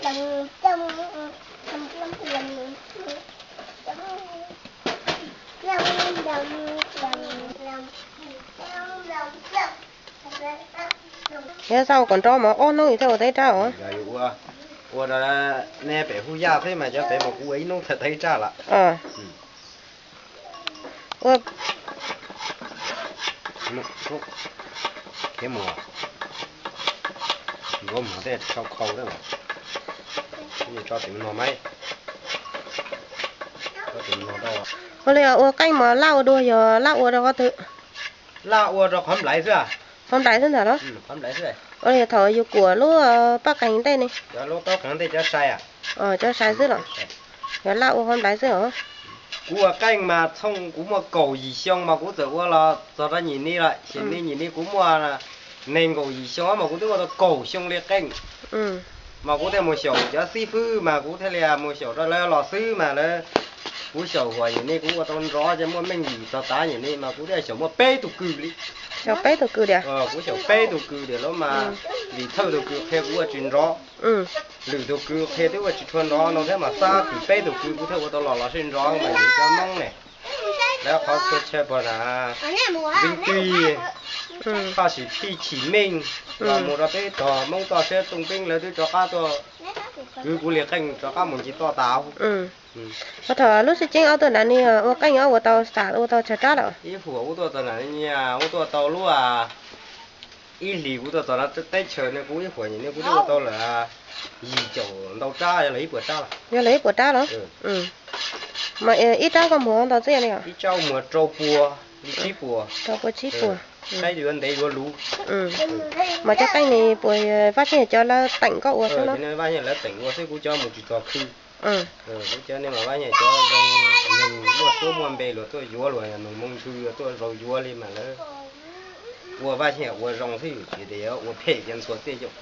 Yog xav ua kom nrov mas ob hnub thiaj ua tau ib rab os. Yog ua, ua rau nej pem hu yaj xwb mas cov pem mas kuv ua ib hnub thiaj tau ib rab lawm. Ua, khiav mus, ntxuav mov tej sau khau, tso tim no mas, tso tim no rau. Ua li ua qeej mas laj ua dua yog laj ua rau qhov twg? Laj ua rau qhov nplaiv xwb. Qhov nplaiv xwb ntag los? Qhov nplaiv xwb. Ua li thaum yus kuam lub paj qeeg ntej ne? Lub paj qeeg ntej cov sai. Cov sai xwb los? Yog laj ua qhov nplaiv xwb os. Kuv ua qeej mas txhooj kuv muaj kaum yim xyoo mas kuv txawm ua los txog rau nyim ni lawm, xyem ni nyim ni kuv muaj nees nkaum yim xyoo mas kuv twb ua tau kaum xyoo li qeej. Mas kuv thiaj mus xyaum cov xib fwb mas kuv thiaj li mus xyaum rau lawv los xwb mas lawv, kuv xyaum huam nyim ni kuv ua tau nrov ces muaj meej yim txog tav nyim ni mas kuv thiaj xyaum muaj peb tug kws li. Xyaum peb tug kws tiag? Kuv xyaum peb tug kws tiag los mas vim thawj tug kws qhia kuv ua tsis nrov, lwm tus kws qhia twb ua tsis tshua nrov no thiab mas xab tim peb tus kws kuv thiaj ua tau los los sij nrov mas yus cov Hmoob ne. Lawv qhov txhua chaw pom na, Vib Tij, Thoj Sim Phij Chim Meej, los mus rau peb tog Hmoob toj siab Tooj Peeb lawv twb rov qab tuaj, kwv kuv li qeej rov qab mus ncig toj tas. Ua thaum lub sib ceeb ob tuaj nram ni ua qeej ob ua tau xam ua tau tsawg rab lawm? Ib huam ub tuaj tau nram ni, ub tuaj tau lub ib hlis kuv tuaj txog no teb chaws ne kuv ib huam nyim ni kuv twb ua tau lawm yim caum ntau rab yog lawm ib puas rab lawm. Yog lawm ib puas rab los? Mas ib rab koj muag ntau txij li os? Ib rab muag rau puas li tsib puas. Rau puas tsib puas. Saib yuav ntev yuav luv. Mas cov qeej ni puas vaj tsij yog cov lawv teem koj ua xwb no? Vaj tsij lawv teem ua xwb kuv cov mus tsis txog khw. Kuv cov ne mas vaj tsij cov zoo, neeg muaj suab muaj npe luag tuaj yuav luag, noog moo nthw luag tuaj zaum yuav li mas lawv ua vaj tsij ua zoo xwb, tsis tias ua phem ces ntxhua txiaj yau.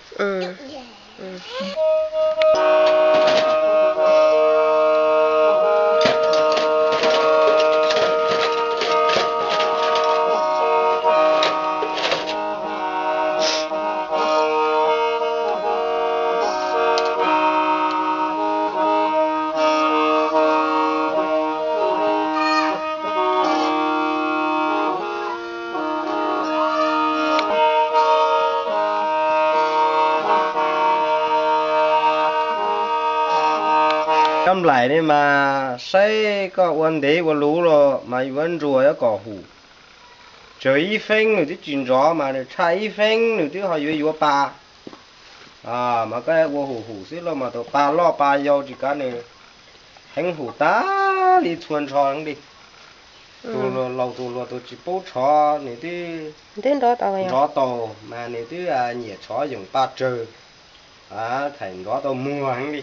Cov nplaim ne mas saib koj ua ntev ua luv los mas yuav nruas yuav kom hum. Tsawg ib feeb nws twb tsis nrov mas nws tshaj ib feeb nws twb ho yuav yuav pa. Mas koj ua hum hum xwb los mas tus pa loj pa yau tsis kav nws heev hum tag li txhua nrho heev li. Tus laus tus hluas tus tsis paub tshov nws twb nrov tau mas nws twb nyiam tshov yoom pa tsawg, thaim nrov tau muag heev li.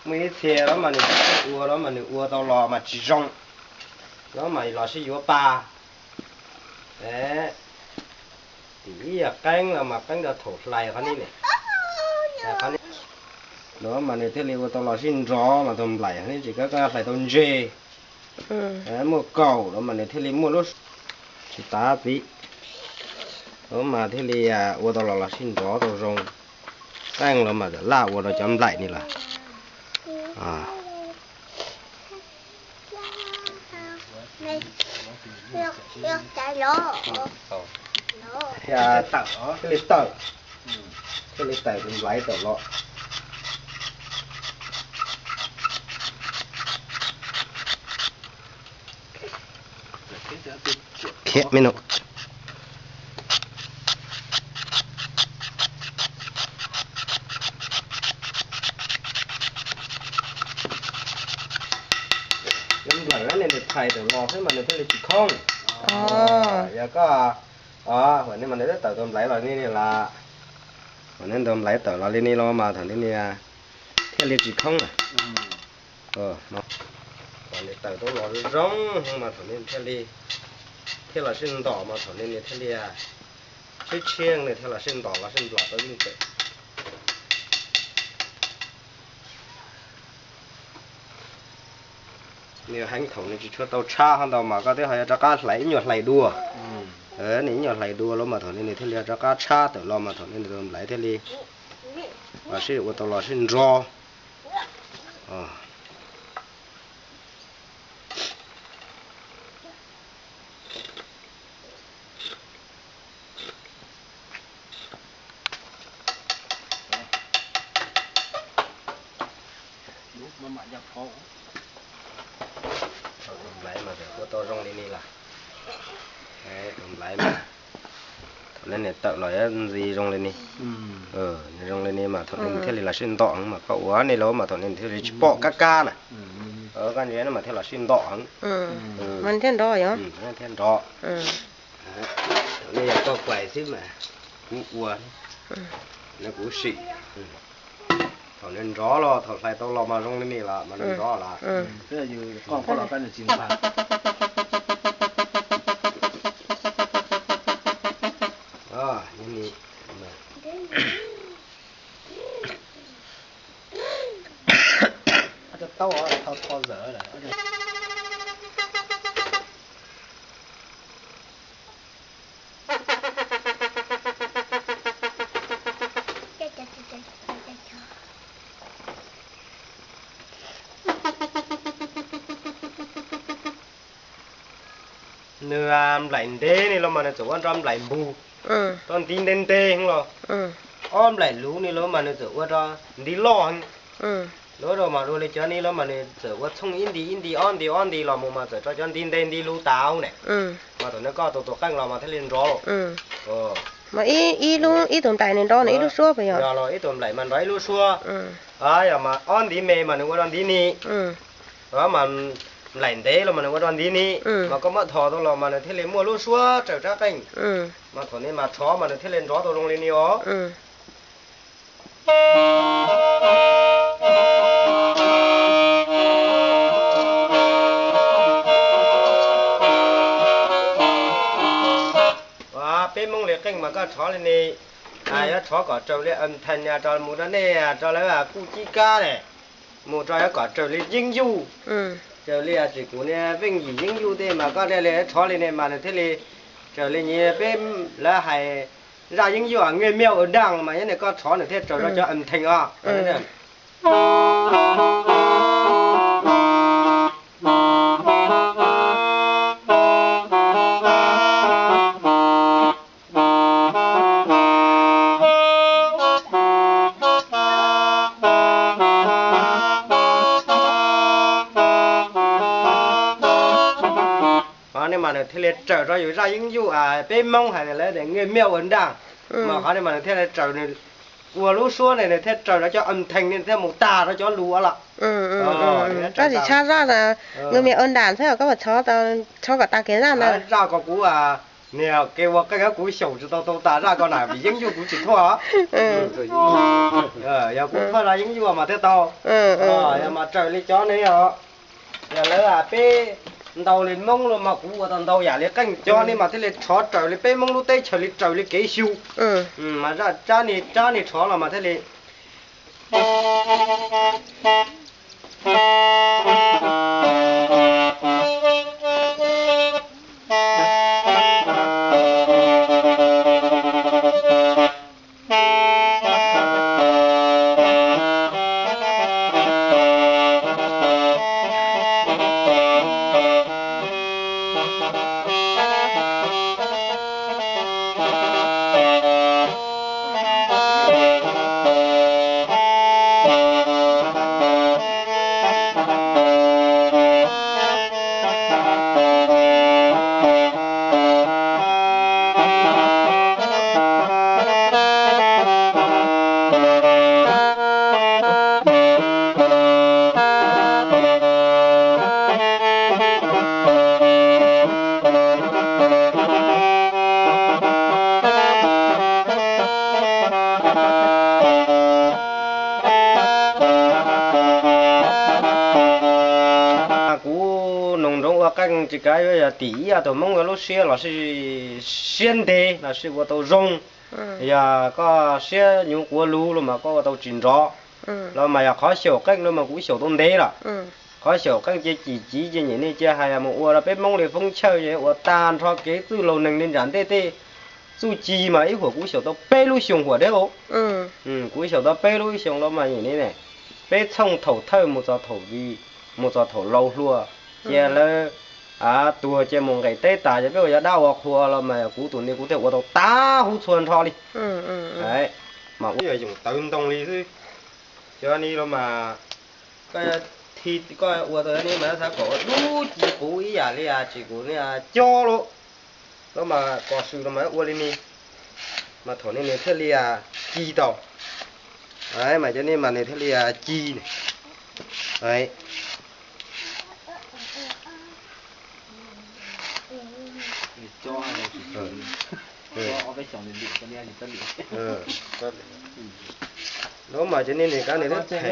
Muaj ib txhia los mas nws ua los mas nws ua tau los mas tsis zoo, los mas los sib yuav pa. Tim ib yam qeeb los mas qeeb rau thaum hlais qhov ni ne. Los mas nws thiaj li ua tau los sib nrov mas tus nplaim qhov ni tsis kav koj hlais tau ntse. Muaj kaum los mas nws thiaj li muaj lub tsis tav txiv. Los mas thiaj li ua tau los los sib nrov tau zoo. Qeej los mas laj ua rau cov nplaim ni lawm. Thiaj li tawm, thiaj li tawm tus nplaiv tawm los. Khiav me no. Cov nplawm ne nws thais tawm los xwb mas nws thiaj li tsis khoob. Yog koj, huam ni mas nws twb tawm tus nplaiv los li ni lawm. Huam ni tus nplaiv tawm los li ni los mas thaum ni thiaj li tsis khoob lawm. Nws tawm tau los zoo mas thaum ni thiaj li, thiaj los sib ntom mas thaum ni nws thiaj li tshiab tshiab, nws thiaj los sib ntom los sib ntom tau yeej tawm. Nws heev thaum nws tsis tshua tau tshab ho ntau mas koj twb ho yuav rov qab hlais ib nyuag hlais dua. Nws ib nyuag hlais dua los mas thaum ni nws thiaj li rov qab tshab tawm los mas thaum ni nws tus nplaiv thiaj li Los sib ua tau los sib nrov. Ua tau zoo li ni lawm. Tus nplaiv mas thaum nej niam tawm los ntxi zoo li ni. Zoo li ni mas thaum nej thiaj li los sib ntom heev mas koj ua nej lawm mas thaum nej thiaj li tsis pom kab kab na. Koj ntsia no mas thiaj los sib ntom heev. Thiaj nrov. Thaum nej yog koj kuais xwb mas kuv ua, kuv sim. Thaum nws nrov los thaum hlais tau los mas zoo li ni lawm mas nws nrov lawm. Nws nplaim ntev ni los mas nws txawm ua nrov nplaim npus, rau ntiv ntev ntev los. Ob nplaim luv ni los mas nws txawm ua rau ntiv loj heev. Luv rau mas dua li cov ni los mas nws txawm ua txhooj ib nti ib nti ob nti ob nti los mus mas txawm rau cov ntiv ntev ntiv luv tas ne. Mas thaum nws koj tus tus qeej los mas thiaj li nrov. Mas ib, ib tus nplaim nws nrov nws ib lub suab puas yog? Yog los ib tus nplaim mas nrov ib lub suab. Yog mas ob ntiv me mas nws ua rau ntiv ni. Mas nplaim ntev los mas nws ua rau ntiv ni. Mas koj muab thos tau los mas nws thiaj li muaj lub suab raws rab qeej. Mas thaum ni mas rhov mas nws thiaj li nrov tau zoo li ni os. Peb Hmoob li qeej mas koj rhov li ni, yuav rhov kom raws li âm thanh rau mus rau nej rau lawv kuj cib kab ne, mus rau yuav kom raws li yeeb yuj. Raws li tsis kuv niag veej yim yeeb yuj tej mas koj thiaj li rhov li ne mas nws thiaj li raws li nyi peb lawv hais zaj yeeb yuj nghe miêu ở đằng mas nyob ni koj rhov nws thiaj raws rau cov âm thanh os. Qhov ni mas nws thiaj li raws rau yus zaj yeeb yuj peb Hmoob hais tias lawv tias nghe miêu ở đằng. Mas qhov ni mas nws thiaj li raws nws ua lub suab ne nws thiaj raws rau cov âm thanh ne nws thiaj mus tag rau cov lus lawm. Tab sis tshaj zaj nghe miêu ở đằng thiab koj puas txhob, txhob kom tag kev zaj ntawd. Zaj ko kuv niag kev ua qeej kuv xyaum tsis tau tau tas zaj ko na vim yeeb yuj kuv tsis thuaj. Yog kuv thuaj zaj yeeb yuj mas thiaj tau. Yog mas raws li cov ne os, yog lawv peb ntau li Hmoob los mas kuv ua tau ntau yam li qeej cov ni mas thiaj li rhov raws li peb Hmoob lub teb chaws li raws li kev xyu. Mas zaj tsab ni, tsab ni rhov los mas thiaj li Kuv noog ntsoov ua qeej tsis kav yuav yog tim ib yam tus Hmoob yuav lub siab los sis siab ntev los sis ua tau zoo. Yog koj siab nyuv quav luv los mas koj ua tau tsis nrov. Los mas yog qhov xyaum qeej no mas kuv xyaum tau ntev lawm. Qhov xyaum qeej ces cim civ ces nyem nej cia hais mus ua rau peb Hmoob li foob chawj ua tag nrho kev txwj laus neeg li nram ntej tej Txuj ci mas ib huam kuv xyaum tau peb lub xyoo huam deb os. Kuv xyaum tau peb lub xyoo los mas yim ni ne, peb txhooj thaum thawj mus txog thaum vi, mus txog thaum laus hluas, cia lawv tuag cia mus nqes teb tas ces peb ua yog dab ua qhua los mas kuv tus ni kuv thiaj ua tau tag huv txhua nrho li. Mas ua yog yoom tawv ntoo li xwb. Cov ni los mas koj ua tau ni mas xav kom ua dub ci quv ib yam li tsis kuv ni cob los, los mas kom swm los mas ua li ni, mas thaum ni nws thiaj li ci tau. Mas cov ni mas nws thiaj li ci. Los mas cov ni nws kab nws thiaj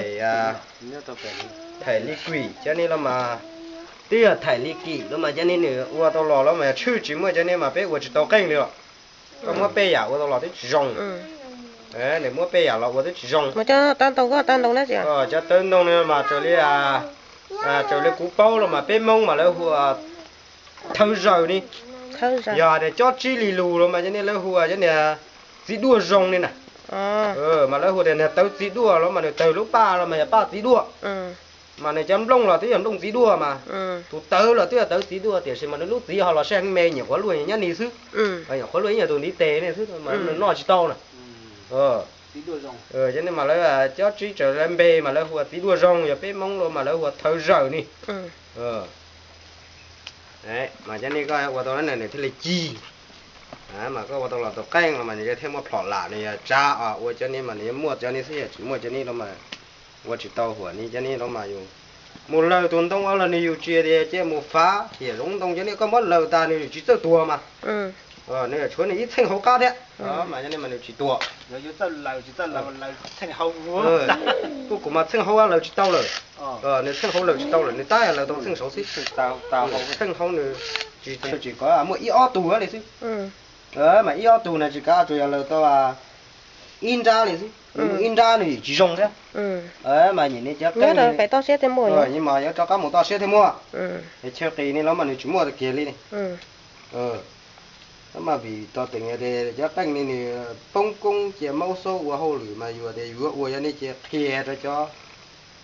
thaim li kim cov ni los mas, twb yog thaim li kim los mas cov ni nws ua tau los los mas yog tshwj tsis muaj cov ni mas peb ua tsis tau qeej li los. Koj muab peb yam ua tau los twb tsis zoo. Nws muab peb yam los ua twb tsis zoo. Cov tawv ntoo no mas raws li, raws li kuv paub los mas peb Hmoob mas lawv hu ua thawv zaws ni. Yog tias cob tsib li lus los mas cov ni lawv hu ua cov niag txiv duaj zoo li na. Mas lawv hu tias niag tawv txiv duaj los mas nws tawg lub paj los mas yog paj txiv duaj. Mas nws cov nplooj los twb yog nplooj txiv duaj mas, tus tawv los twb yog tawv txiv duaj tiam sis mas nws lub txiv ho los sab heev me nyuam qhuav luaj nyab ni xwb. Nyuam qhuav luaj ib nyuag tus ntiv tes ne xwb mas nws noj tsis tau na. Cov ni mas lawv cob tsib raws lawv npe mas lawv hu ua txiv duaj zoo, yog peb Hmoob los mas lawv hu ua thawv zaws ni. Mas cov ni koj ua tau nws thiaj li ci. Mas koj ua tau los tau qeej los mas nws thiaj muaj plhom lam, nws yog tsav os, ua cov ni mas nws yuav muaj cov ni xwb, yog tsis muaj cov ni los mas ua tsis tau huam ni. Cov ni los mas yus mus lawm tus ntoo los nws yus tsis tias cia mus fav hiam zoov ntoo, cov ni koj muab lawm tas nws tsis txawj tuag mas. Nws tshuav nws ib txheej hauv qab thiab mas cov ni mas nws tsis tuag. Kuv kuv mas txheej hauv lawm tsis tau lawm. Nws txheej hauv lawm tsis tau lawm, nws tab yog lawm tau txheej saud xwb. Txheej hauv nws tsis, tsis kav muaj ib ob tug li xwb. Mas ib ob tug na tsis kav, tsuas yog lawm tau ib nrab li xwb, nws muaj ib nrab nws yim tsis zoo thiab. Mas nyim ni cov qeej mas yuav rov qab mus toj siab thiaj muaj. Chaw qis ni los mas nws tsis muaj kiag li. Mas vim tog teem tias cov qeej ni nws poob koob cia maub xaub ua hauj lwm mas yus tias yus yuav ua yog ni ces qhia rau cov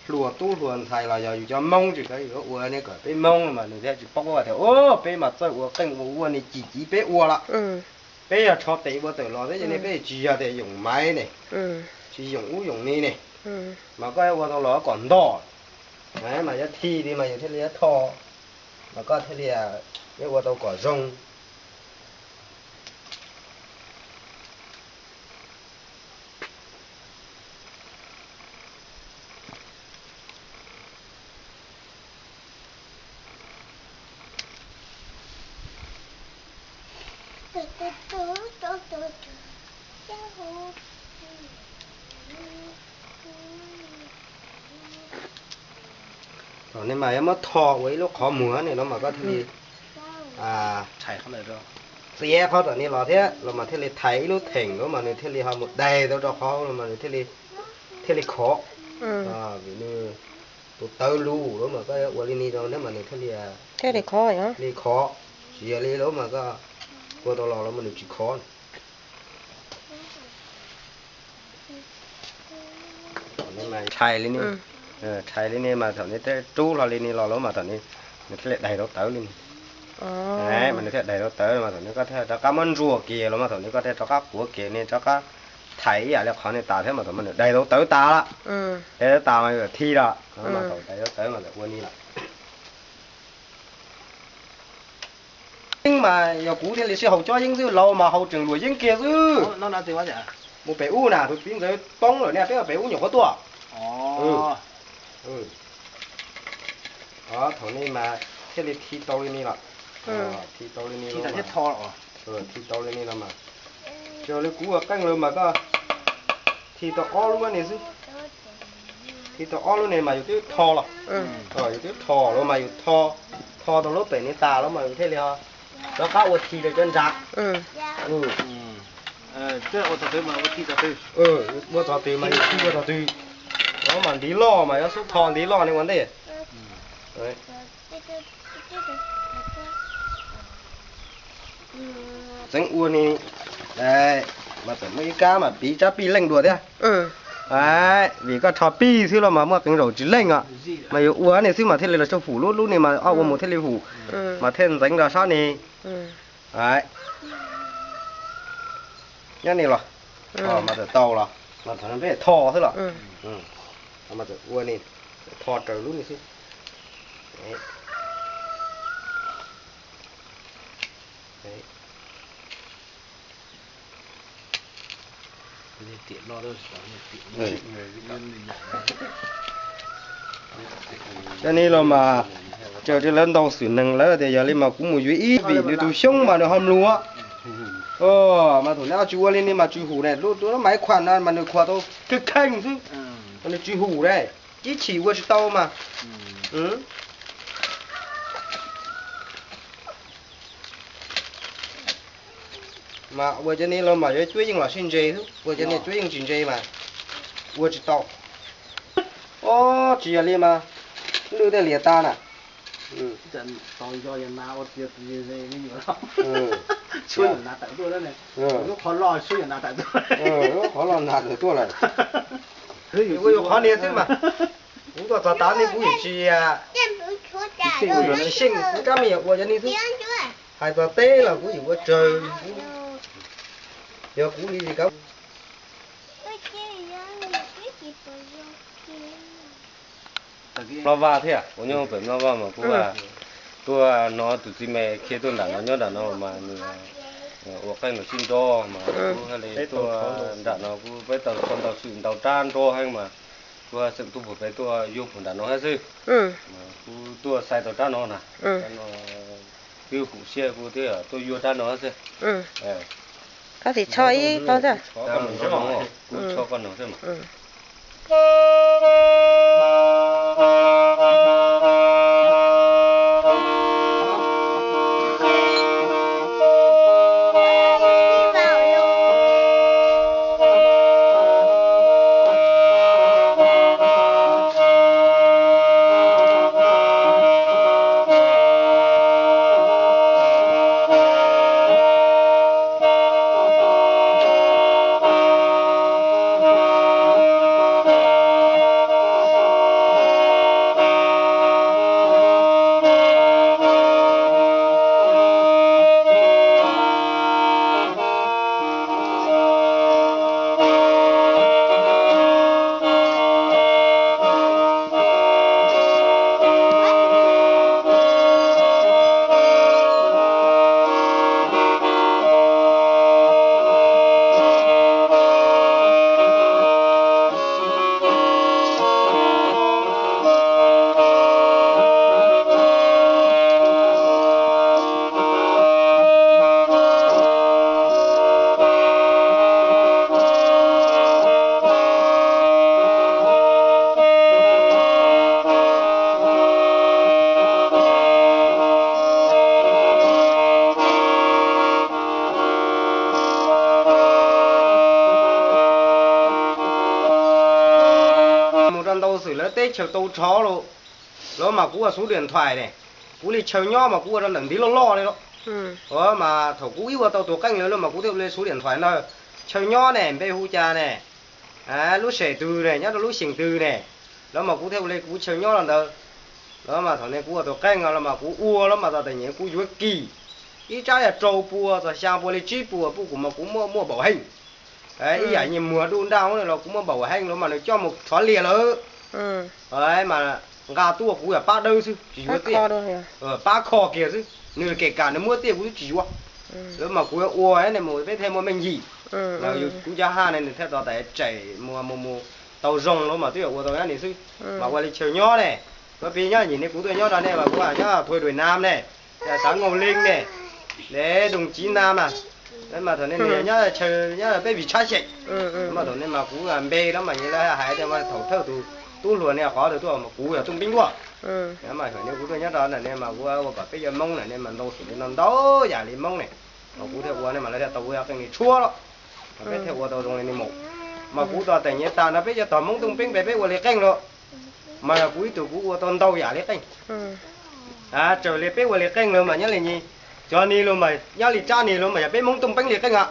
hluas tub hluas ntxhais los yog yus cov Hmoob tsis kav, yus yuav ua ni kom peb Hmoob mas nws thiaj tsis paub tias peb mas txawj ua qeej ua ua ni cim civ peb ua lawm. Peb yog rho tes ua tawm los thiab ces ne peb tsis yog tias yoom maiv ne, tsis yoom ub yoom ni ne. Mas koj yuav ua tau los kom ntog, mas yuav thi li mas yus thiaj li yuav tho, mas koj thiaj li yuav ua tau kom zoo. Thaum nej mas yuav muab tho ua ib lub qhov muag ne los mas koj thiaj li txiav qhov tom ni los thiab los mas thiaj li thaiv ib lub theem los mas nws thiaj li ho mus daig tau rau qhov los mas nws thiaj li khov. Vim nws tus tawv lus los mas koj yuav ua li ni rau nws mas nws thiaj li, thiaj li khov, li khov. Tsis yog li los mas koj ua tau los los mas nws tsis khov. Tshais li ni, tshais li ni mas thaum nws rub hlo li ni los los mas thaum nws thiaj li daig tau tawv li ni. Mas nws thiaj daig tau tawv mas thaum nws koj thiaj rov qab muab ntsuas kiag los mas thaum nws koj thiaj rov qab quav kiag ni rov qab thaiv ib yam li qhov nws tas thiab mas thaum mas nws daig tau tawv tas lawm. Daig tau tas mas yuav thi lawm, mas thaum daig tau tawv mas ua ni lawm. Yeeb mas yog kuv thiaj li sib haus cob yeeb xwb, laus mas haus tseem luam yeeb kiag xwb. Mus pem ub na, tus txiv ntxawm poob lawm ne, peb pem ub nyuam qhuav tuaj. Thaum ni mas thiaj li thi tau li ni lawm. Thi tau li ni, thi tau li ni los mas, raws li kuv ua qeej lawm mas koj thi tau ob lub ni xwb. Thi tau ob lub ni mas yus twb tho los, yus twb tho los mas yus tho, tho tau lub pem ni tas los mas yus thiaj li ho rov qab ua thi rau cov ntsa. Ua txog twg mas yus thi ua txog twg. Los mas ntiv loj mas yuav xub tho ntiv loj ni ua ntej. Txeev ua ni, Mas txawm muaj ib kab mas piv tsab pij leej dua thiab. Vim koj rho pij xwb los mas muaj qee zaum tsis leej os. Mas yuav ua ne xwb mas thiaj li los tsau hum lub lub ne mas ob ua mus thiaj li hum, mas thiaj ntxeev rau sab ne. Nyob ne los, mas txawm tau los, mas thaum no peb tho xwb los. Mas txawm ua ne, tho raws lub ne xwb. Cov ne los mas, cov lawv ntau xwm neeg lawv tias yog li mas kuv mus yuav ib vim nws tus xyoob mas nws ho mluas. Mas thaum neb tsis ua li ne mas tsis hum ne, lub mas ib khuam no mas nws khuam tau kheej kheej xwb, nws tsis hum ne, ib chim ua tsis tau mas. Mas ua cov ne los mas yuav cuab yeej los sib ntse xwb, ua cov ne cuab yeej tsis ntse mas ua tsis tau. Ob, tsis yog li mas lwj tej lias tas na. Qhov loj nas tawm tuaj lawm. Ua yuav qhov niag xwb mas, kuv tuaj txog tav ne kuv yuav tsis, kuv yuav tsis xyeej, kuv rab me nyuam ua cov ne xwb. Hais txog teb los kuv yuav ua tsawg, yog kuv li li kab. Nplog Vaj thiab, kuv nyob pem Nplog Vaj mas kuv tuaj hnov tus txiv me qhia tuaj nram no nyob nram no mas nws ua qeej los sib nrog mas kuv thiaj li tuaj nram no, kuv peb tau tau ntau xwm ntau rab nrog heev mas kuv xeem tuaj pem tuaj yuav pem nram no thiab xwb. Kuv tuaj xaiv tau rab no na, rab no twb hum siab kuv thiaj tuaj yuav rab no xwb. Koj sim tsho ib pob xwb. Kuv tsho koj no xwb mas. Mus rau ntau xwm lawv teb chaws tau rov los, lawv mas kuv ua xuv diam nthuais ne, kuv li chaw nyob mas kuv ua rau ntawm ntiv loj loj li los. Mas thaum kuv ib ua tau tus qeej lawm los mas kuv thiaj ua li xuv diam nthuais ntawd, chaw nyob ne npe hu cas ne, lub sem twg ne, nyob rau lub xyeem twg ne, los mas kuv thiaj ua li kuv chaw nyob los ntawd. Los mas thaum ne kuv ua tus qeej los mas kuv ua los mas txog tam sim no kuv yuav kim ib tsab yog rau pua txog xya pua li tsib puas puj kuv mas kuv muaj muaj npaum heej. Ib yam nyias muag duj nraj los kuv muaj npaum heej los mas nws coj mus rhuav liag lawm. Mas nqa tuaj kuv yog pab dawb xwb tsis yuav tiag, pab kho kiag xwb, nws kem kam nws muab tiag kuv twb tsis yuav. Los mas kuv yuav ua ne mus peb thiaj muaj meej yim. Kuv cov haj ne nws thiaj tau tas tsem mus mus mus tau zoo los mas twb yog ua tau nyob ni xwb. Mas ua li chaw nyob ne, kuv pib nyob yim ne kuv tuaj nyob no ne mas kuv nyob Thuaib Duais Nam ne, xav Nkauj Leej ne, le Doog Tsiv Nam na. Mas thaum ne nws nyob chaw nyob peb vim tshab xyeem. Mas thaum ne mas kuv npe los mas nyias hais tias mas thaum thawj tus tub hluas ne qhov twg tuaj mas kuv yog Tooj Peeb Duaj. Mas thaum ne kuv tuaj nyob rau ntawm ne mas kuv ua kom peb cov Hmoob ntawm ne mas ntau xwm li no ntau yam li Hmoob ne, mas kuv thiaj ua ne mas lawv thiaj tau ua qeej li tshuab los, mas peb thiaj ua tau zoo li ne mus. Mas kuv txog teem nyem tas no peb cov tog Hmoob Tooj Peeb peb peb ua li qeej los, mas yog kuv ib tug kuv ua tau ntau yam li qeej. Raws li peb ua li qeej los mas nyob li ni, cov ni los mas nyob li tsab ni los mas yog peb Hmoob Tooj Peeb li qeej os.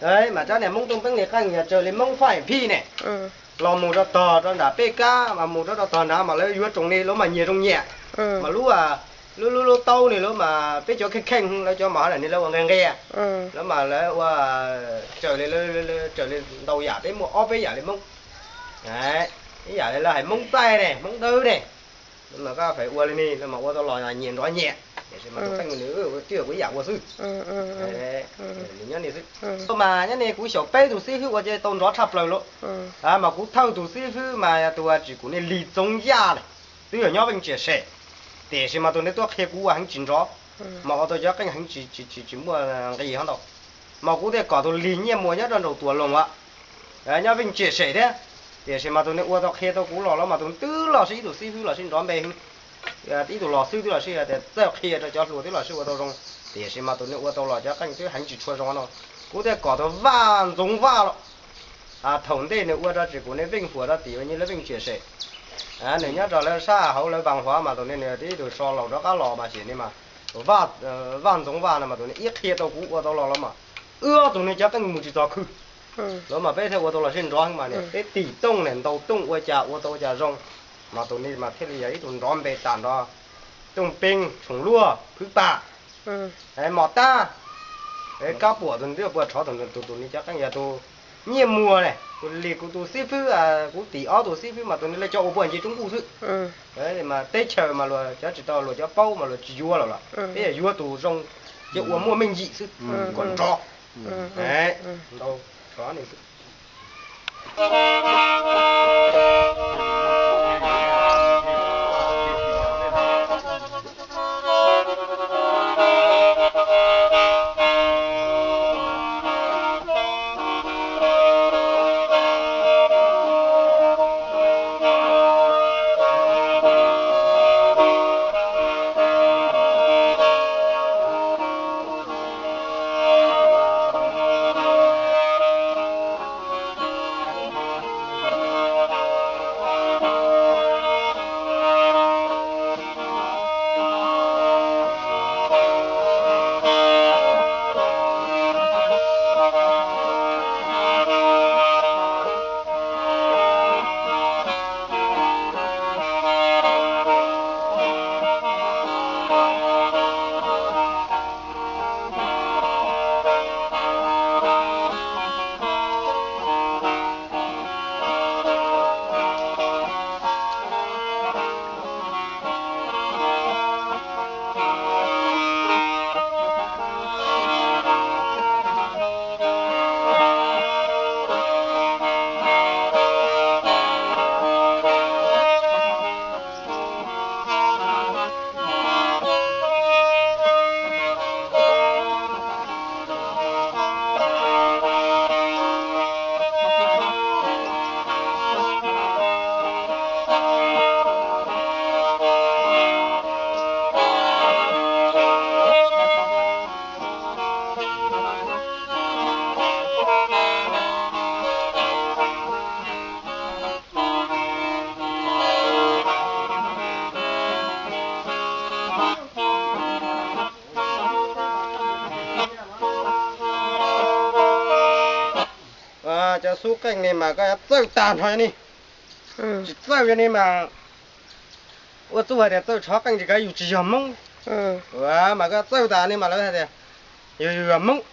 Mas cov niag Hmoob Tooj Peeb li qeej yog raws li Hmoob Faj Phij ne, los mus rau tog rau nram peb kab mas mus rau rau tog nrad mas lawv yuav tsoom li lawv mas nyias zoo nyias. Mas lub, lub lub lub taub ne lawv mas peb cov kheej kheej lawv cov mas hov lam ne lawv ua nqia nqia, lawv mas lawv ua raws li, raws li ntau yam peb muaj ob peb yam li Hmoob. Ib yam li lawv hais Hmoob txaij ne, Hmoob dawb ne, lawv mas koj fais ua li ne lawv mas ua tau los nyias nrov nyias, tiam sis mas tus qeej nws twb yog kuv ib yam ua xwb. Nws nyob ni xwb. Mas nyob ni kuv xyaum peb tus xib fwb ua ces tau nrov tshaj plaws lawm. Mas kuv thawj tus xib fwb mas yog tus tsis kum niag Lis Txoov Yaj ne, twb yog nyob Veej Tsiam Sem, tiam sis mas tus niag tuaj qhia kuv ua heev tsis nrov, mas ua tau cov qeej heev tsis, tsis muaj nqis hov ntau. Mas kuv thiaj kom tus Lis Nyiaj Muas nyob rau nraum Tuam Loos as, nyob Veej Tsiam Sem thiab, tiam sis mas tus niag ua tau qhia tau kuv los los mas tus twb los sib ib tus xib fwb los sib nrov npe heev. Ib tus los xib fwb twb los sib tias txawj qhia rau cov hluas twb los sib ua tau zoo, tiam sis mas tus niag ua tau los cov qeej twb heev tsis tshua zoo no. Kuv thiaj kom tus Vaj Ntxoov Vaj los. Thaum ntej nws ua rau tsis kum niag Veej Huam rau tim ua nyiaj lawv Veej Tsiam Sem, nws nyob rau lawv sab hauv lawv Vaas Huav mas tus niag nws tib tug so laus rov qab los mas xyem ni mas Vaj Ntxoov Vaj no mas tus niag ib qhia tau kuv ua tau los los mas wb ob tug niag cov qeej mus tsis txog khw. Los mas peb thiaj ua tau los sib nrov heev mas niag peb tim tooj niag ntaus tooj ua cas ua tau ua cas zoo, mas tus niag mas thiaj li yog ib tug nrov npe tas nrov. Tooj Peeb, Tshoom Luaj, Phwv Pam, Mom Tab, Kab Puam tus twb puas rhov tus, tus niag cov qeej yog tus Nyiaj Muas ne, tus Lis kuv tus xib fwb, kuv tim ob tus xib fwb mas tus niag lawv cov ua puag ncig roob nkuj xwb. Mas teb chaws mas luag cov tsis tau luag cov paub mas luag tsis yuav lawm los peb yog yuav tus zoo, ces ua muaj meej yim xwb, kom nrov. Ntau, rov ni xwb. Cov xub qeej ne mas koj yuav txawj tag nrho ni. Tsis txawj ni mas ua txuj hais tias txawj tshov qeej tsis kav yus tsis yog Hmoob. Mas koj txawj tas ni mas lawv hais tias yus yog Hmoob.